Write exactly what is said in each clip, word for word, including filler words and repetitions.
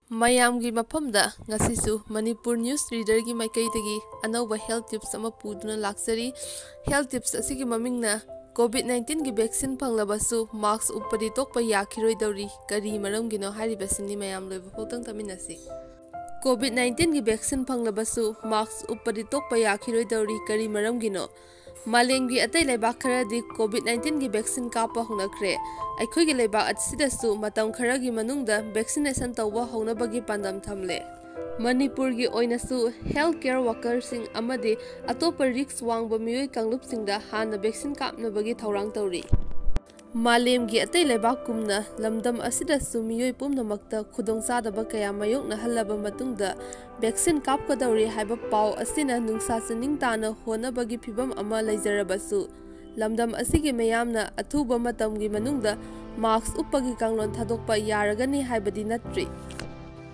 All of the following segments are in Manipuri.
ꯃꯌꯥꯝꯒꯤ ꯃꯐꯝꯗ ꯉꯁꯤꯁꯨ ꯃꯅꯤꯄꯨꯔ ꯅ꯭ꯌꯨꯁ ꯔꯤꯗꯔꯒꯤ ꯃꯥꯏꯀꯩꯗꯒꯤ ꯑꯅꯧꯕ ꯍꯦꯜꯊ ꯇꯤꯞꯁ ꯑꯃ ꯄꯨꯗꯨꯅ ꯂꯥꯛꯆꯔꯤ꯫ ꯍꯦꯜꯊ ꯇꯤꯞꯁ ꯑꯁꯤꯒꯤ ꯃꯃꯤꯡꯅ ꯀꯣꯚꯤꯗ ꯅꯥꯏꯟꯇꯤꯟꯒꯤ ꯚꯦꯛꯁꯤꯟ ꯐꯪꯂꯕꯁꯨ ꯃꯥꯁ꯭ꯛ ꯎꯞꯄꯗꯤ ꯇꯣꯛꯄ ꯌꯥꯈꯤꯔꯣꯏꯗꯧꯔꯤ, ꯀꯔꯤ ꯃꯔꯝꯒꯤꯅꯣ ꯍꯥꯏꯔꯤꯕꯁꯤꯅꯤ꯫ ꯃꯌꯥꯝ ꯂꯣꯏꯕ ꯐꯥꯎꯗꯪ ꯇꯥꯃꯤꯟꯅꯁꯤ꯫ ꯀꯣꯚꯤꯗ ꯅꯥꯏꯟꯇꯤꯟꯒꯤ ꯚꯦꯛꯁꯤꯟ ꯐꯪꯂꯕꯁꯨ ꯃꯥꯁ꯭ꯛ ꯎꯞꯄꯗꯤ ꯇꯣꯛꯄ ꯌꯥꯈꯤꯔꯣꯏꯗꯧꯔꯤ, ꯀꯔꯤ ꯃꯔꯝꯒꯤꯅꯣ? ꯃꯥꯂꯦꯝꯒꯤ ꯑꯇꯩ ꯂꯩꯕꯥꯛ ꯈꯔꯗꯤ ꯀꯣꯚꯤꯗ ꯅꯥꯏꯟꯇꯤꯟꯒꯤ ꯚꯦꯛꯁꯤꯟ ꯀꯥꯞꯄ ꯍꯧꯅꯈ꯭ꯔꯦ꯫ ꯑꯩꯈꯣꯏꯒꯤ ꯂꯩꯕꯥꯛ ꯑꯁꯤꯗꯁꯨ ꯃꯇꯝ ꯈꯔꯒꯤ ꯃꯅꯨꯡꯗ ꯚꯦꯛꯁꯤꯅꯦꯁꯟ ꯇꯧꯕ ꯍꯧꯅꯕꯒꯤ ꯄꯥꯟꯗꯝ ꯊꯝꯂꯦ꯫ ꯃꯅꯤꯄꯨꯔꯒꯤ ꯑꯣꯏꯅꯁꯨ ꯍꯦꯜꯊ ꯀꯦꯌꯔ ꯋꯥꯀꯔꯁꯤꯡ ꯑꯃꯗꯤ ꯑꯇꯣꯞꯄ ꯔꯤꯁ꯭ꯛ ꯋꯥꯡꯕ ꯃꯤꯑꯣꯏ ꯀꯥꯡꯂꯨꯞꯁꯤꯡꯗ ꯍꯥꯟꯅ ꯚꯦꯛꯁꯤꯟ ꯀꯥꯞꯅꯕꯒꯤ ꯊꯧꯔꯥꯡ ꯇꯧꯔꯤ꯫ ꯃꯥꯂꯦꯝꯒꯤ ꯑꯇꯩ ꯂꯩꯕꯥꯛꯀꯨꯝꯅ ꯂꯝꯗꯝ ꯑꯁꯤꯗꯁꯨ ꯃꯤꯑꯣꯏ ꯄꯨꯝꯅꯃꯛꯇ ꯈꯨꯗꯣꯡꯆꯥꯗꯕ ꯀꯌꯥ ꯃꯥꯌꯣꯛꯅꯍꯜꯂꯕ ꯃꯇꯨꯡꯗ ꯚꯦꯛꯁꯤꯟ ꯀꯥꯞꯀꯗꯧꯔꯤ ꯍꯥꯏꯕ ꯄꯥꯎ ꯑꯁꯤꯅ ꯅꯨꯡꯁꯥ ꯆꯅꯤꯡ ꯇꯥꯅ ꯍꯣꯠꯅꯕꯒꯤ ꯐꯤꯚꯝ ꯑꯃ ꯂꯩꯖꯔꯕꯁꯨ, ꯂꯝꯗꯝ ꯑꯁꯤꯒꯤ ꯃꯤꯌꯥꯝꯅ ꯑꯊꯨꯕ ꯃꯇꯝꯒꯤ ꯃꯅꯨꯡꯗ ꯃꯥꯁ꯭ꯛ ꯎꯞꯄꯒꯤ ꯀꯥꯡꯂꯣꯟ ꯊꯥꯗꯣꯛꯄ ꯌꯥꯔꯒꯅꯤ ꯍꯥꯏꯕꯗꯤ ꯅꯠꯇ꯭ꯔꯤ꯫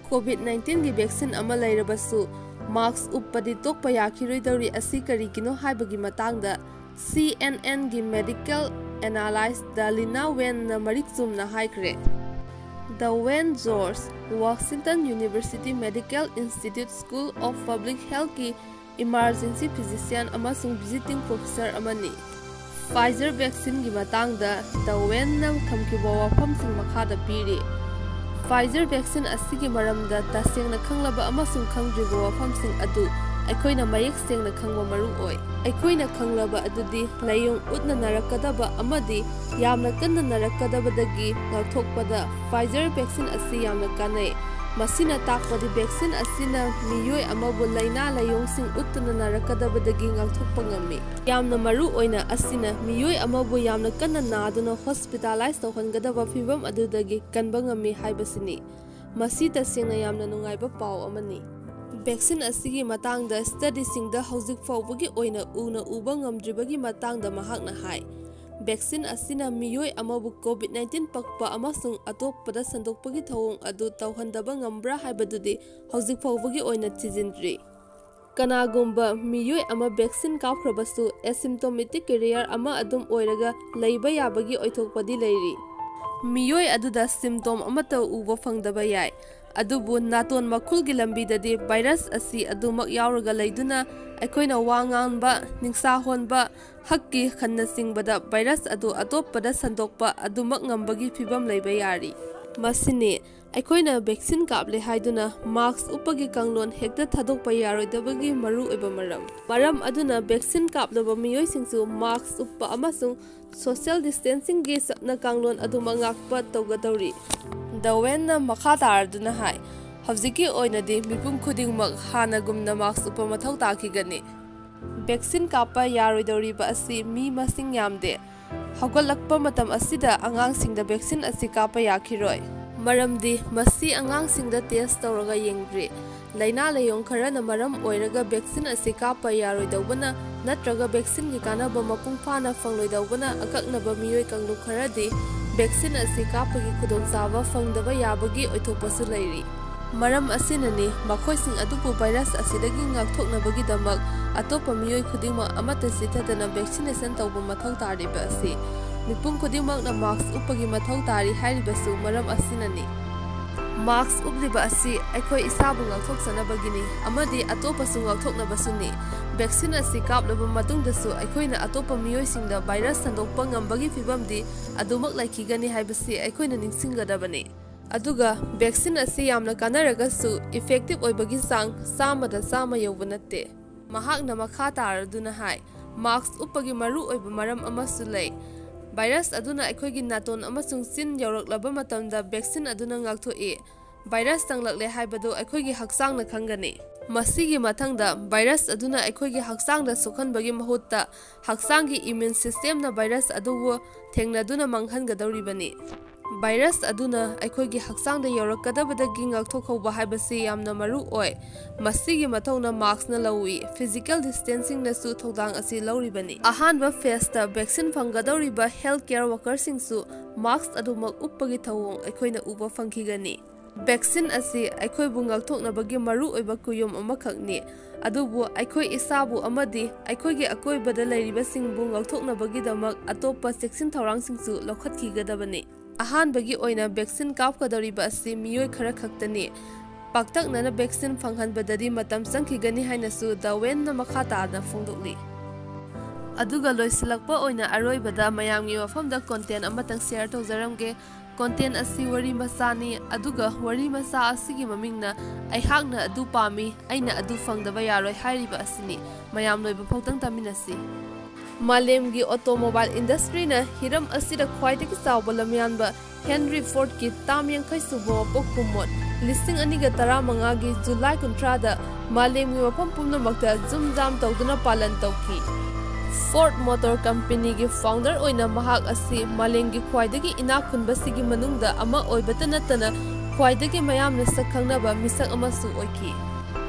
ꯀꯣꯚꯤꯗ ꯅꯥꯏꯟꯇꯤꯟꯒꯤ ꯚꯦꯛꯁꯤꯟ ꯑꯃ ꯂꯩꯔꯕꯁꯨ ꯃꯥꯁ꯭ꯛ ꯎꯞꯄꯗꯤ ꯇꯣꯛꯄ ꯌꯥꯈꯤꯔꯣꯏꯗꯧꯔꯤ ꯑꯁꯤ ꯀꯔꯤꯒꯤꯅꯣ ꯍꯥꯏꯕꯒꯤ ꯃꯇꯥꯡꯗ ꯁꯤ ꯑꯦꯟ ꯑꯦꯟꯒꯤ ꯃꯦꯗꯤꯀꯦꯜ ꯑꯦꯅꯥꯂꯥꯏꯁ ꯗꯥꯂꯤꯅꯥ ꯋꯦꯟꯅ ꯃꯔꯤꯛ ꯆꯨꯝꯅ ꯍꯥꯏꯈ꯭ꯔꯦ꯫ The Wen George Washington university medical institute school of public ꯍꯦꯜꯊꯀꯤ ꯏꯃꯥꯔꯖꯦꯟꯁꯤ ꯐꯤꯖꯤꯁꯤꯌꯥꯟ ꯑꯃꯁꯨꯡ ꯚꯤꯖꯤꯇꯤꯡ ꯄ꯭ꯔꯣꯐꯦꯁꯔ ꯑꯃꯅꯤ꯫ ꯐꯥꯏꯖꯔ ꯚꯦꯛꯁꯤꯟꯒꯤ ꯃꯇꯥꯡꯗ ꯗ ꯋꯦꯟꯅ ꯊꯝꯈꯤꯕ ꯋꯥꯐꯝꯁꯤꯡ ꯃꯈꯥꯗ ꯄꯤꯔꯤ꯫ ꯐꯥꯏꯖꯔ ꯚꯦꯛꯁꯤꯟ ꯑꯁꯤꯒꯤ ꯃꯔꯝꯗ ꯇꯁꯦꯡꯅ ꯈꯪꯂꯕ ꯑꯃꯁꯨꯡ ꯈꯪꯗ꯭ꯔꯤꯕ ꯋꯥꯐꯝꯁꯤꯡ ꯑꯗꯨ ꯑꯩꯈꯣꯏꯅ ꯃꯌꯦꯛ ꯁꯦꯡꯅ ꯈꯪꯕ ꯃꯔꯨ ꯑꯣꯏ꯫ ꯑꯩꯈꯣꯏꯅ ꯈꯪꯂꯕ ꯑꯗꯨꯗꯤ ꯂꯥꯏꯑꯣꯡ ꯎꯠꯅ ꯅꯥꯔꯛꯀꯗꯕ ꯑꯃꯗꯤ ꯌꯥꯝꯅ ꯀꯟꯅ ꯅꯥꯔꯛꯀꯗꯕꯗꯒꯤ ꯉꯥꯛꯊꯣꯛꯄꯗ ꯐꯥꯏꯖꯔ ꯚꯦꯛꯁꯤꯟ ꯑꯁꯤ ꯌꯥꯝꯅ ꯀꯥꯟꯅꯩ꯫ ꯃꯁꯤꯅ ꯇꯥꯛꯄꯗꯤ ꯚꯦꯛꯁꯤꯟ ꯑꯁꯤꯅ ꯃꯤꯑꯣꯏ ꯑꯃꯕꯨ ꯂꯥꯏꯅꯥ ꯂꯥꯏꯑꯣꯡꯁꯤꯡ ꯎꯠꯇꯨꯅ ꯅꯥꯔꯛꯀꯗꯕꯗꯒꯤ ꯉꯥꯛꯊꯣꯛꯄ ꯉꯝꯃꯤ꯫ ꯌꯥꯝꯅ ꯃꯔꯨ ꯑꯣꯏꯅ ꯑꯁꯤꯅ ꯃꯤꯑꯣꯏ ꯑꯃꯕꯨ ꯌꯥꯝꯅ ꯀꯟꯅ ꯅꯥꯗꯨꯅ ꯍꯣꯁꯄꯤꯇꯥꯂꯥꯏꯖ ꯇꯧꯍꯟꯒꯗꯕ ꯐꯤꯚꯝ ꯑꯗꯨꯗꯒꯤ ꯀꯟꯕ ꯉꯝꯃꯤ ꯍꯥꯏꯕꯁꯤꯅꯤ꯫ ꯃꯁꯤ ꯇꯁꯦꯡꯅ ꯌꯥꯝꯅ ꯅꯨꯡꯉꯥꯏꯕ ꯄꯥꯎ ꯑꯃꯅꯤ꯫ ꯚꯦꯛꯁꯤꯟ ꯑꯁꯤꯒꯤ ꯃꯇꯥꯡꯗ ꯁ꯭ꯇꯗꯤꯁꯤꯡꯗ ꯍꯧꯖꯤꯛ ꯐꯥꯎꯕꯒꯤ ꯑꯣꯏꯅ ꯎꯅ ꯎꯕ ꯉꯝꯗ꯭ꯔꯤꯕꯒꯤ ꯃꯇꯥꯡꯗ ꯃꯍꯥꯛꯅ ꯍꯥꯏ, ꯚꯦꯛꯁꯤꯟ ꯑꯁꯤꯅ ꯃꯤꯑꯣꯏ ꯑꯃꯕꯨ ꯀꯣꯚꯤꯗ ꯅꯥꯏꯟꯇꯤꯟ ꯄꯛꯄ ꯑꯃꯁꯨꯡ ꯑꯇꯣꯞꯄꯗ ꯁꯟꯗꯣꯛꯄꯒꯤ ꯊꯧꯑꯣꯡ ꯑꯗꯨ ꯇꯧꯍꯟꯗꯕ ꯉꯝꯕ꯭ꯔꯥ ꯍꯥꯏꯕꯗꯨꯗꯤ ꯍꯧꯖꯤꯛ ꯐꯥꯎꯕꯒꯤ ꯑꯣꯏꯅ ꯊꯤꯖꯤꯟꯗ꯭ꯔꯤ꯫ ꯀꯅꯥꯒꯨꯝꯕ ꯃꯤꯑꯣꯏ ꯑꯃ ꯚꯦꯛꯁꯤꯟ ꯀꯥꯞꯈ꯭ꯔꯕꯁꯨ ꯑꯦꯁꯤꯝꯇꯣꯃꯦꯇꯤꯛ ꯀꯦꯔꯤꯌꯔ ꯑꯃ ꯑꯗꯨꯝ ꯑꯣꯏꯔꯒ ꯂꯩꯕ ꯌꯥꯕꯒꯤ ꯑꯣꯏꯊꯣꯛꯄꯗꯤ ꯂꯩꯔꯤ꯫ ꯃꯤꯑꯣꯏ ꯑꯗꯨꯗ ꯁꯤꯝꯇꯣꯝ ꯑꯃꯠꯇ ꯎꯕ ꯐꯪꯗꯕ ꯌꯥꯏ꯫ ꯑꯗꯨꯕꯨ ꯅꯥꯇꯣꯟ ꯃꯈꯨꯜꯒꯤ ꯂꯝꯕꯤꯗꯗꯤ ꯚꯥꯏꯔꯁ ꯑꯁꯤ ꯑꯗꯨꯃꯛ ꯌꯥꯎꯔꯒ ꯂꯩꯗꯨꯅ ꯑꯩꯈꯣꯏꯅ ꯋꯥ ꯉꯥꯡꯕ, ꯅꯤꯡꯁꯥ ꯍꯣꯟꯕ, ꯍꯛꯀꯤ ꯈꯟꯅꯆꯤꯡꯕꯗ ꯚꯥꯏꯔꯁ ꯑꯗꯨ ꯑꯇꯣꯞꯄꯗ ꯁꯟꯗꯣꯛꯄ ꯑꯗꯨꯃꯛ ꯉꯝꯕꯒꯤ ꯐꯤꯚꯝ ꯂꯩꯕ ꯌꯥꯔꯤ꯫ ꯃꯁꯤꯅꯤ ꯑꯩꯈꯣꯏꯅ ꯚꯦꯛꯁꯤꯟ ꯀꯥꯞꯂꯦ ꯍꯥꯏꯗꯨꯅ ꯃꯥꯁꯛ ꯎꯞꯄꯒꯤ ꯀꯥꯡꯂꯣꯟ ꯍꯦꯛꯇ ꯊꯥꯗꯣꯛꯄ ꯌꯥꯔꯣꯏꯗꯕꯒꯤ ꯃꯔꯨꯑꯣꯏꯕ ꯃꯔꯝ꯫ ꯃꯔꯝ ꯑꯗꯨꯅ ꯚꯦꯛꯁꯤꯟ ꯀꯥꯞꯂꯕ ꯃꯤꯑꯣꯏꯁꯤꯡꯁꯨ ꯃꯥꯁꯛ ꯎꯞꯄ ꯑꯃꯁꯨꯡ ꯁꯣꯁꯤꯌꯦꯜ ꯗꯤꯁꯇꯦꯟꯁꯤꯡꯒꯤ ꯆꯠꯅ ꯀꯥꯡꯂꯣꯟ ꯑꯗꯨꯃꯛ ꯉꯥꯛꯄ ꯇꯧꯒꯗꯧꯔꯤ꯫ ꯗꯋꯦꯟꯅ ꯃꯈꯥ ꯇꯥꯔꯗꯨꯅ ꯍꯥꯏ, ꯍꯧꯖꯤꯛꯀꯤ ꯑꯣꯏꯅꯗꯤ ꯃꯤꯄꯨꯝ ꯈꯨꯗꯤꯡꯃꯛ ꯍꯥꯟꯅꯒꯨꯝꯅ ꯃꯥꯁꯛ ꯎꯞꯄ ꯃꯊꯧ ꯇꯥꯈꯤꯒꯅꯤ꯫ ꯚꯦꯛꯁꯤꯟ ꯀꯥꯞꯄ ꯌꯥꯔꯣꯏꯗꯧꯔꯤꯕ ꯑꯁꯤ ꯃꯤ ꯃꯁꯤꯡ ꯌꯥꯝꯗꯦ꯫ ꯍꯧꯒꯠꯂꯛꯄ ꯃꯇꯝ ꯑꯁꯤꯗ ꯑꯉꯥꯡꯁꯤꯡꯗ ꯚꯦꯛꯁꯤꯟ ꯑꯁꯤ ꯀꯥꯞꯄ ꯌꯥꯈꯤꯔꯣꯏ, ꯃꯔꯝꯗꯤ ꯃꯁꯤ ꯑꯉꯥꯡꯁꯤꯡꯗ ꯇꯦꯁ ꯇꯧꯔꯒ ꯌꯦꯡꯗ꯭ꯔꯤ꯫ ꯂꯥꯏꯅꯥ ꯂꯥꯏꯌꯣꯡ ꯈꯔꯅ ꯃꯔꯝ ꯑꯣꯏꯔꯒ ꯚꯦꯛꯁꯤꯟ ꯑꯁꯤ ꯀꯥꯞꯄ ꯌꯥꯔꯣꯏꯗꯧꯕꯅ ꯅꯠꯇ꯭ꯔꯒ ꯚꯦꯛꯁꯤꯟꯒꯤ ꯀꯥꯟꯅꯕ ꯃꯄꯨꯡ ꯐꯥꯅ ꯐꯪꯂꯣꯏꯗꯧꯕꯅ ꯑꯀꯛꯅꯕ ꯃꯤꯑꯣꯏ ꯀꯥꯡꯂꯨꯞ ꯈꯔꯗꯤ ꯚꯦꯛꯁꯤꯟ ꯑꯁꯤ ꯀꯥꯞꯄꯒꯤ ꯈꯨꯗꯣꯡꯆꯥꯕ ꯐꯪꯗꯕ ꯌꯥꯕꯒꯤ ꯑꯣꯏꯊꯣꯛꯄꯁꯨ ꯂꯩꯔꯤ꯫ ꯃꯔꯝ ꯑꯁꯤꯅꯅꯤ ꯃꯈꯣꯏꯁꯤꯡ ꯑꯗꯨꯕꯨ ꯚꯥꯏꯔꯁ ꯑꯁꯤꯗꯒꯤ ꯉꯥꯛꯊꯣꯛꯅꯕꯒꯤꯗꯃꯛ ꯑꯇꯣꯞꯄ ꯃꯤꯑꯣꯏ ꯈꯨꯗꯤꯡꯃꯛ ꯑꯃꯠꯇ ꯆꯤꯠꯊꯗꯅ ꯚꯦꯛꯁꯤꯅꯦꯁꯟ ꯇꯧꯕ ꯃꯊꯧ ꯇꯥꯔꯤꯕ ꯑꯁꯤ꯫ ꯃꯤꯄꯨꯝ ꯈꯨꯗꯤꯡꯃꯛꯅ ꯃꯥꯁꯛ ꯎꯞꯄꯒꯤ ꯃꯊꯧ ꯇꯥꯔꯤ ꯍꯥꯏꯔꯤꯕꯁꯨ ꯃꯔꯝ ꯑꯁꯤꯅꯅꯤ꯫ ꯃꯥꯁꯛ ꯎꯞꯂꯤꯕ ꯑꯁꯤ ꯑꯩꯈꯣꯏ ꯏꯁꯥꯕꯨ ꯉꯥꯛꯊꯣꯛꯆꯅꯕꯒꯤꯅꯤ ꯑꯃꯗꯤ ꯑꯇꯣꯞꯄꯁꯨ ꯉꯥꯛꯊꯣꯛꯅꯕꯁꯨꯅꯤ꯫ ꯚꯦꯛꯁꯤꯟ ꯑꯁꯤ ꯀꯥꯞꯂꯕ ꯃꯇꯨꯡꯗꯁꯨ ꯑꯩꯈꯣꯏꯅ ꯑꯇꯣꯞꯄ ꯃꯤꯑꯣꯏꯁꯤꯡꯗ ꯚꯥꯏꯔꯁ ꯁꯟꯗꯣꯛꯄ ꯉꯝꯕꯒꯤ ꯐꯤꯚꯝꯗꯤ ꯑꯗꯨꯃꯛ ꯂꯩꯈꯤꯒꯅꯤ ꯍꯥꯏꯕꯁꯤ ꯑꯩꯈꯣꯏꯅ ꯅꯤꯡꯁꯤꯡꯒꯗꯕꯅꯤ꯫ ꯑꯗꯨꯒ ꯚꯦꯛꯁꯤꯟ ꯑꯁꯤ ꯌꯥꯝꯅ ꯀꯥꯟꯅꯔꯒꯁꯨ ꯏꯐꯦꯛꯇꯤꯚ ꯑꯣꯏꯕꯒꯤ ꯆꯥꯡ ꯆꯥꯝꯃꯗ ꯆꯥꯝꯃ ꯌꯧꯕ ꯅꯠꯇꯦ꯫ ꯃꯍꯥꯛꯅ ꯃꯈꯥ ꯇꯥꯔꯗꯨꯅ ꯍꯥꯏ, ꯃꯥꯁꯛ ꯎꯞꯄꯒꯤ ꯃꯔꯨ ꯑꯣꯏꯕ ꯃꯔꯝ ꯑꯃꯁꯨ ꯂꯩ꯫ ꯚꯥꯏꯔꯁ ꯑꯗꯨꯅ ꯑꯩꯈꯣꯏꯒꯤ ꯅꯥꯇꯣꯟ ꯑꯃꯁꯨꯡ ꯆꯤꯟ ꯌꯧꯔꯛꯂꯕ ꯃꯇꯝꯗ ꯚꯦꯛꯁꯤꯟ ꯑꯗꯨꯅ ꯉꯥꯛꯊꯣꯛꯏ꯫ ꯚꯥꯏꯔꯁ ꯆꯪꯂꯛꯂꯦ ꯍꯥꯏꯕꯗꯨ ꯑꯩꯈꯣꯏꯒꯤ ꯍꯛꯆꯥꯡꯅ ꯈꯪꯒꯅꯤ꯫ ꯃꯁꯤꯒꯤ ꯃꯊꯪꯗ ꯚꯥꯏꯔꯁ ꯑꯗꯨꯅ ꯑꯩꯈꯣꯏꯒꯤ ꯍꯛꯆꯥꯡꯗ ꯁꯣꯛꯍꯟꯕꯒꯤ ꯃꯍꯨꯠꯇ ꯍꯛꯆꯥꯡꯒꯤ ꯏꯃ꯭ꯌꯨꯟ ꯁꯤꯁꯇꯦꯝꯅ ꯚꯥꯏꯔꯁ ꯑꯗꯨꯕꯨ ꯊꯦꯡꯅꯗꯨꯅ ꯃꯥꯡꯍꯟꯒꯗꯧꯔꯤꯕꯅꯤ꯫ ꯚꯥꯏꯔꯁ ꯑꯗꯨꯅ ꯑꯩꯈꯣꯏꯒꯤ ꯍꯛꯆꯥꯡꯗ ꯌꯧꯔꯛꯀꯗꯕꯗꯒꯤ ꯉꯥꯛꯊꯣꯛꯍꯧꯕ ꯍꯥꯏꯕꯁꯤ ꯌꯥꯝꯅ ꯃꯔꯨ ꯑꯣꯏ꯫ ꯃꯁꯤꯒꯤ ꯃꯊꯧꯅ ꯃꯥꯁꯛꯅ ꯂꯧꯏ꯫ ꯐꯤꯖꯤꯀꯦꯜ ꯗꯤꯁꯇꯦꯟꯁꯤꯡꯅꯁꯨ ꯊꯧꯗꯥꯡ ꯑꯁꯤ ꯂꯧꯔꯤꯕꯅꯤ꯫ ꯑꯍꯥꯟꯕ ꯐꯦꯖꯇ ꯚꯦꯛꯁꯤꯟ ꯐꯪꯒꯗꯧꯔꯤꯕ ꯍꯦꯜꯊ ꯀꯦꯌꯔ ꯋꯥꯀꯔꯁꯤꯡꯁꯨ ꯃꯥꯁꯛ ꯑꯗꯨꯃꯛ ꯎꯞꯄꯒꯤ ꯊꯧꯑꯣꯡ ꯑꯩꯈꯣꯏꯅ ꯎꯕ ꯐꯪꯈꯤꯒꯅꯤ꯫ ꯚꯦꯛꯁꯤꯟ ꯑꯁꯤ ꯑꯩꯈꯣꯏꯕꯨ ꯉꯥꯛꯊꯣꯛꯅꯕꯒꯤ ꯃꯔꯨꯑꯣꯏꯕ ꯀꯨꯌꯣꯝ ꯑꯃꯈꯛꯅꯤ, ꯑꯗꯨꯕꯨ ꯑꯩꯈꯣꯏ ꯏꯁꯥꯕꯨ ꯑꯃꯗꯤ ꯑꯩꯈꯣꯏꯒꯤ ꯑꯀꯣꯏꯕꯗ ꯂꯩꯔꯤꯕꯁꯤꯡꯕꯨ ꯉꯥꯛꯊꯣꯛꯅꯕꯒꯤꯗꯃꯛ ꯑꯇꯣꯞꯄ ꯆꯦꯛꯁꯤꯟ ꯊꯧꯔꯥꯡꯁꯤꯡꯁꯨ ꯂꯧꯈꯠꯈꯤꯒꯗꯕꯅꯤ꯫ ꯑꯍꯥꯟꯕꯒꯤ ꯑꯣꯏꯅ vaccine ꯀꯥꯞꯀꯗꯧꯔꯤꯕ ꯑꯁꯤ ꯃꯤꯑꯣꯏ ꯈꯔ ꯈꯛꯇꯅꯤ꯫ ꯄꯥꯛꯇꯛꯅꯅ vaccine ꯐꯪꯍꯟꯕꯗꯗꯤ ꯃꯇꯝ ꯆꯪꯈꯤꯒꯅꯤ ꯍꯥꯏꯅꯁꯨ ꯗꯋꯦꯟꯅ ꯃꯈꯥ ꯇꯥꯅ ꯐꯣꯡꯗꯣꯛꯂꯤ꯫ ꯑꯗꯨꯒ ꯂꯣꯏꯁꯤꯜꯂꯛꯄ ꯑꯣꯏꯅ ꯑꯔꯣꯏꯕꯗ ꯃꯌꯥꯝꯒꯤ ꯃꯐꯝꯗ content ꯑꯃꯇꯪ share ꯇꯧꯖꯔꯝꯒꯦ꯫ Content ꯑꯁꯤ ꯋꯥꯔꯤ ꯃꯆꯥꯅꯤ, ꯑꯗꯨꯒ ꯋꯥꯔꯤ ꯃꯆꯥ ꯑꯁꯤꯒꯤ ꯃꯃꯤꯡꯅ "ꯑꯩꯍꯥꯛꯅ ꯑꯗꯨ ꯄꯥꯝꯃꯤ, ꯑꯩꯅ ꯑꯗꯨ ꯐꯪꯗꯕ ꯌꯥꯔꯣꯏ" ꯍꯥꯏꯔꯤꯕ ꯑꯁꯤꯅꯤ꯫ ꯃꯌꯥꯝ ꯂꯣꯏꯕ ꯐꯥꯎꯗꯪ ꯇꯥꯃꯤꯟꯅꯁꯤ꯫ ꯃꯥꯂꯦꯝꯒꯤ automobile industryꯅ ꯍꯤꯔꯝ ꯑꯁꯤꯗ ꯈ꯭ꯋꯥꯏꯗꯒꯤ ꯆꯥꯎꯕ ꯂꯝꯌꯥꯟꯕ ꯍꯦꯟꯔꯤ ꯐꯣꯔꯗꯀꯤ ꯇꯥꯝ ꯌꯥꯡꯈꯩ ꯁꯨꯕ ꯋꯥꯄꯣꯛ ꯀꯨꯝꯃꯣꯟ ꯂꯤꯁꯤꯡ ꯑꯅꯤꯒ ꯇꯔꯥꯃꯉꯥꯒꯤ ꯖꯨꯂꯥꯏ ꯀꯨꯟꯊ꯭ꯔꯥꯗ ꯃꯥꯂꯦꯝꯒꯤ ꯃꯐꯝ ꯄꯨꯝꯅꯃꯛꯇ ꯖꯨꯝ ꯖꯥꯝ ꯇꯧꯗꯨꯅ ꯄꯥꯂꯟ ꯇꯧꯈꯤ꯫ Ford Motor Companyꯒꯤ founder ꯑꯣꯏꯅ ꯃꯍꯥꯛ ꯑꯁꯤ ꯃꯥꯂꯦꯝꯒꯤ ꯈ꯭ꯋꯥꯏꯗꯒꯤ ꯏꯅꯥꯛ ꯈꯨꯟꯕꯁꯤꯒꯤ ꯃꯅꯨꯡꯗ ꯑꯃ ꯑꯣꯏꯕꯇ ꯅꯠꯇꯅ ꯈ꯭ꯋꯥꯏꯗꯒꯤ ꯃꯌꯥꯝꯅ ꯁꯛ ꯈꯪꯅꯕ ꯃꯤꯁꯛ ꯑꯃꯁꯨ ꯑꯣꯏꯈꯤ꯫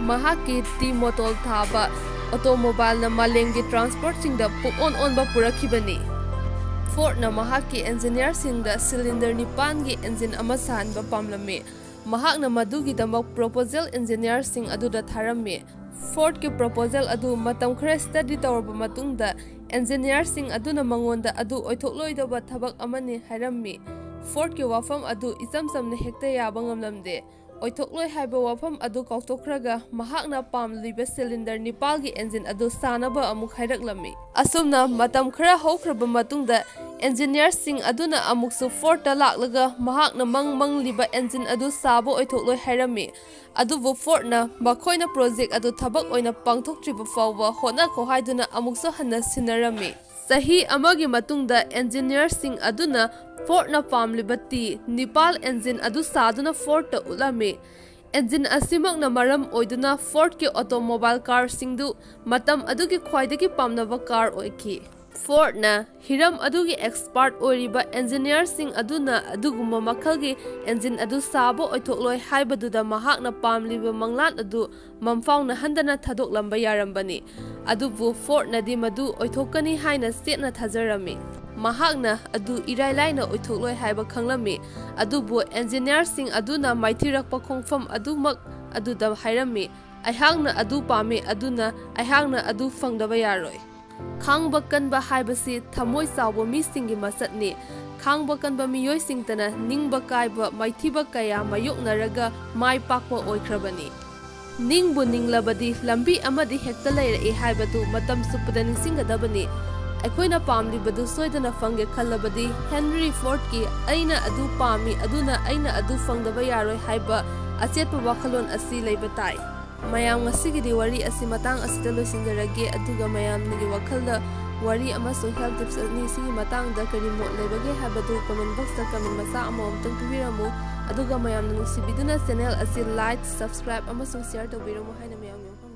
ꯃꯍꯥꯛꯀꯤ ꯇꯤ ꯃꯣꯇꯣꯜ ꯊꯥꯕ automobileꯅ ꯃꯥꯂꯦꯝꯒꯤ transportꯁꯤꯡꯗ ꯄꯨꯛꯑꯣꯟ ꯑꯣꯟꯕ ꯄꯨꯔꯛꯈꯤꯕꯅꯤ꯫ Fordꯅ ꯃꯍꯥꯛꯀꯤ engineerꯁꯤꯡꯗ cylinder ꯅꯤꯄꯥꯟꯒꯤ engine ꯑꯃ ꯁꯥꯍꯟꯕ ꯄꯥꯝꯂꯝꯃꯤ꯫ ꯃꯍꯥꯛꯅ ꯃꯗꯨꯒꯤꯗꯃꯛ proposal engineerꯁꯤꯡ ꯑꯗꯨꯗ ꯊꯥꯔꯝꯃꯤ꯫ Fordꯀꯤ proposal ꯑꯗꯨ ꯃꯇꯝ ꯈꯔ study ꯇꯧꯔꯕ ꯃꯇꯨꯡꯗ, engineerꯁꯤꯡ ꯑꯗꯨꯅ ꯃꯉꯣꯟꯗ ꯑꯗꯨ ꯑꯣꯏꯊꯣꯛꯂꯣꯏꯗꯕ ꯊꯕꯛ ꯑꯃꯅꯤ ꯍꯥꯏꯔꯝꯃꯤ꯫ Fordꯀꯤ ꯋꯥꯐꯝ ꯑꯗꯨ ꯏꯆꯝ ꯆꯝꯅ ꯍꯦꯛꯇ ꯌꯥꯕ ꯉꯝꯂꯝꯗꯦ꯫ ꯑꯣꯏꯊꯣꯛꯂꯣꯏ ꯍꯥꯏꯕ ꯋꯥꯐꯝ ꯑꯗꯨ ꯀꯥꯎꯊꯣꯛꯈ꯭ꯔꯒ, ꯃꯍꯥꯛꯅ ꯄꯥꯝꯂꯤꯕ cylinder ꯅꯤꯄꯥꯜꯒꯤ engine ꯑꯗꯨ ꯁꯥꯅꯕ ꯑꯃꯨꯛ ꯍꯥꯏꯔꯛꯂꯝꯃꯤ꯫ ꯑꯁꯨꯝꯅ ꯃꯇꯝ ꯈꯔ ꯍꯧꯈ꯭ꯔꯕ ꯃꯇꯨꯡꯗ, engineerꯁꯤꯡ ꯑꯗꯨꯅ ꯑꯃꯨꯛꯁꯨ Fordꯇ ꯂꯥꯛꯂꯒ ꯃꯍꯥꯛꯅ ꯃꯪ ꯃꯪꯂꯤꯕ engine ꯑꯗꯨ ꯁꯥꯕ ꯑꯣꯏꯊꯣꯛꯂꯣꯏ ꯍꯥꯏꯔꯝꯃꯤ꯫ ꯑꯗꯨꯕꯨ Fordꯅ ꯃꯈꯣꯏꯅ project ꯑꯗꯨ ꯊꯕꯛ ꯑꯣꯏꯅ ꯄꯥꯡꯊꯣꯛꯇ꯭ꯔꯤꯕ ꯐꯥꯎꯕ ꯍꯣꯠꯅꯈꯣ ꯍꯥꯏꯗꯨꯅ ꯑꯃꯨꯛꯁꯨ ꯍꯟꯅ ꯁꯤꯟꯅꯔꯝꯃꯤ꯫ ꯆꯍꯤ ꯑꯃꯒꯤ ꯃꯇꯨꯡꯗ engineerꯁꯤꯡ ꯑꯗꯨꯅ Fordꯅ ꯄꯥꯝꯂꯤꯕ ꯇꯤ ꯅꯤꯄꯥꯜ engine ꯑꯗꯨ ꯁꯥꯗꯨꯅ Fordꯇ ꯎꯠꯂꯝꯃꯤ꯫ Engine ꯑꯁꯤꯃꯛꯅ ꯃꯔꯝ ꯑꯣꯏꯗꯨꯅ Fordꯀꯤ automobile carꯁꯤꯡꯗꯨ ꯃꯇꯝ ꯑꯗꯨꯒꯤ ꯈ꯭ꯋꯥꯏꯗꯒꯤ ꯄꯥꯝꯅꯕ car ꯑꯣꯏꯈꯤ꯫ Fordꯅ ꯍꯤꯔꯝ ꯑꯗꯨꯒꯤ expert ꯑꯣꯏꯔꯤꯕ engineerꯁꯤꯡ ꯑꯗꯨꯅ ꯑꯗꯨꯒꯨꯝꯕ ꯃꯈꯜꯒꯤ engine ꯑꯗꯨ ꯁꯥꯕ ꯑꯣꯏꯊꯣꯛꯂꯣꯏ ꯍꯥꯏꯕꯗꯨꯗ ꯃꯍꯥꯛꯅ ꯄꯥꯝꯂꯤꯕ ꯃꯪꯂꯥꯟ ꯑꯗꯨ ꯃꯪꯐꯥꯎꯅꯍꯟꯗꯅ ꯊꯥꯗꯣꯛꯂꯝꯕ ꯌꯥꯔꯝꯕꯅꯤ꯫ ꯑꯗꯨꯕꯨ Fordꯅꯗꯤ ꯃꯗꯨ ꯑꯣꯏꯊꯣꯛꯀꯅꯤ ꯍꯥꯏꯅ ꯆꯦꯠꯅ ꯊꯥꯖꯔꯝꯃꯤ꯫ ꯃꯍꯥꯛꯅ ꯑꯗꯨ ꯏꯔꯥꯏ ꯂꯥꯏꯅ ꯑꯣꯏꯊꯣꯛꯂꯣꯏ ꯍꯥꯏꯕ ꯈꯪꯂꯝꯃꯤ꯫ ꯑꯗꯨꯕꯨ engineerꯁꯤꯡ ꯑꯗꯨꯅ ꯃꯥꯏꯊꯤꯔꯛꯄ ꯈꯣꯡꯐꯝ ꯑꯗꯨꯃꯛ ꯑꯗꯨꯗ ꯍꯥꯏꯔꯝꯃꯤ, "ꯑꯩꯍꯥꯛꯅ ꯑꯗꯨ ꯄꯥꯝꯃꯤ, ꯑꯗꯨꯅ ꯑꯩꯍꯥꯛꯅ ꯑꯗꯨ ꯐꯪꯗꯕ ꯌꯥꯔꯣꯏ"꯫ ꯈꯥꯡꯕ ꯀꯟꯕ ꯍꯥꯏꯕꯁꯤ ꯊꯃꯣꯏ ꯆꯥꯎꯕ ꯃꯤꯁꯤꯡꯒꯤ ꯃꯁꯛꯅꯤ꯫ ꯈꯥꯡꯕ ꯀꯟꯕ ꯃꯤꯑꯣꯏꯁꯤꯡꯇꯅ ꯅꯤꯡꯕ ꯀꯥꯏꯕ ꯃꯥꯏꯊꯤꯕ ꯀꯌꯥ ꯃꯥꯌꯣꯛꯅꯔꯒ ꯃꯥꯏ ꯄꯥꯛꯄ ꯑꯣꯏꯈ꯭ꯔꯕꯅꯤ꯫ ꯅꯤꯡꯕꯨ ꯅꯤꯡꯂꯕꯗꯤ ꯂꯝꯕꯤ ꯑꯃꯗꯤ ꯍꯦꯛꯇ ꯂꯩꯔꯛꯏ ꯍꯥꯏꯕꯗꯨ ꯃꯇꯝ ꯆꯨꯞꯄꯗ ꯅꯤꯡꯁꯤꯡꯒꯗꯕꯅꯤ꯫ ꯑꯩꯈꯣꯏꯅ ꯄꯥꯝꯂꯤꯕꯗꯨ ꯁꯣꯏꯗꯅ ꯐꯪꯒꯦ ꯈꯜꯂꯕꯗꯤ ꯍꯦꯟꯔꯤ ꯐꯣꯔꯗꯀꯤ "ꯑꯩꯅ ꯑꯗꯨ ꯄꯥꯝꯃꯤ, ꯑꯗꯨꯅ ꯑꯩꯅ ꯑꯗꯨ ꯐꯪꯗꯕ ꯌꯥꯔꯣꯏ" ꯍꯥꯏꯕ ꯑꯆꯦꯠꯄ ꯋꯥꯈꯜꯂꯣꯟ ꯑꯁꯤ ꯂꯩꯕ ꯇꯥꯏ꯫ ꯃꯌꯥꯝ, ꯉꯁꯤꯒꯤꯗꯤ ꯋꯥꯔꯤ ꯑꯁꯤ ꯃꯇꯥꯡ ꯑꯁꯤꯗ ꯂꯣꯏꯁꯤꯟꯖꯔꯒꯦ, ꯑꯗꯨꯒ ꯃꯌꯥꯝꯒꯤ ꯋꯥꯈꯜꯗ ꯋꯥꯔꯤ ꯑꯃꯁꯨꯡ health tips ꯑꯅꯤꯁꯤꯒꯤ ꯃꯇꯥꯡꯗ ꯀꯔꯤ ꯃꯣꯠ ꯂꯩꯕꯒꯦ ꯍꯥꯏꯕꯗꯨ comment boxꯇ comment ꯃꯆꯥ ꯑꯃꯃꯝꯇꯪ ꯄꯤꯕꯤꯔꯝꯃꯨ꯫ ꯑꯗꯨꯒ ꯃꯌꯥꯝꯅ ꯅꯨꯡꯁꯤꯕꯤꯗꯨꯅ channel ꯑꯁꯤ like, subscribe ꯑꯃꯁꯨꯡ share ꯇꯧꯕꯤꯔꯝꯃꯨ ꯍꯥꯏꯅ ꯃꯌꯥꯝꯒꯤ ꯃꯐꯝ